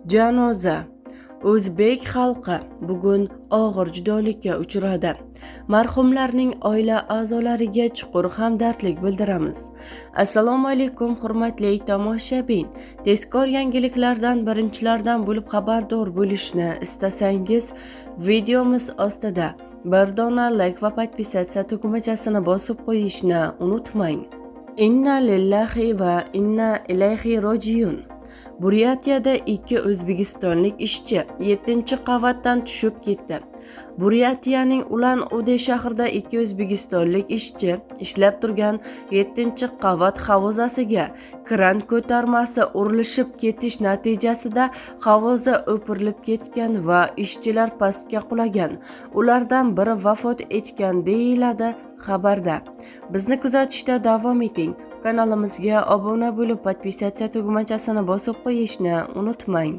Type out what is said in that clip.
Janoza. O'zbek xalqi bugun og'ir judolikka uchradi. Marhumlarning oila a'zolariga chuqur hamdardlik bildiramiz. Assalomu alaykum, hurmatli tomoshabin. Tezkor yangiliklardan birinchilardan bo'lib xabardor bo'lishni istasangiz, videomiz ostida bir dona like va подписаться tugmachasini bosib qo'yishni unutmang. Inna lillahi va inna ilayhi rojiun. Buryatiyada ikki o'zbekistonlik ishchi 7-qavatdan tushib ketdi. Buryatiyaning Ulan-Ude shahrida ikki o'zbekistonlik ishchi ishlab turgan 7-qavat havozasiga kran ko'tarmasi urilishib ketish natijasida havoza o'pirilib ketgan va ishchilar pastga qulagan. Ulardan biri vafot etgan, deyiladi xabarda. Bizni kuzatishda davom eting. Kanalimizga obuna bo'lib, подписаться tugmachasini bosib qo'yishni unutmang.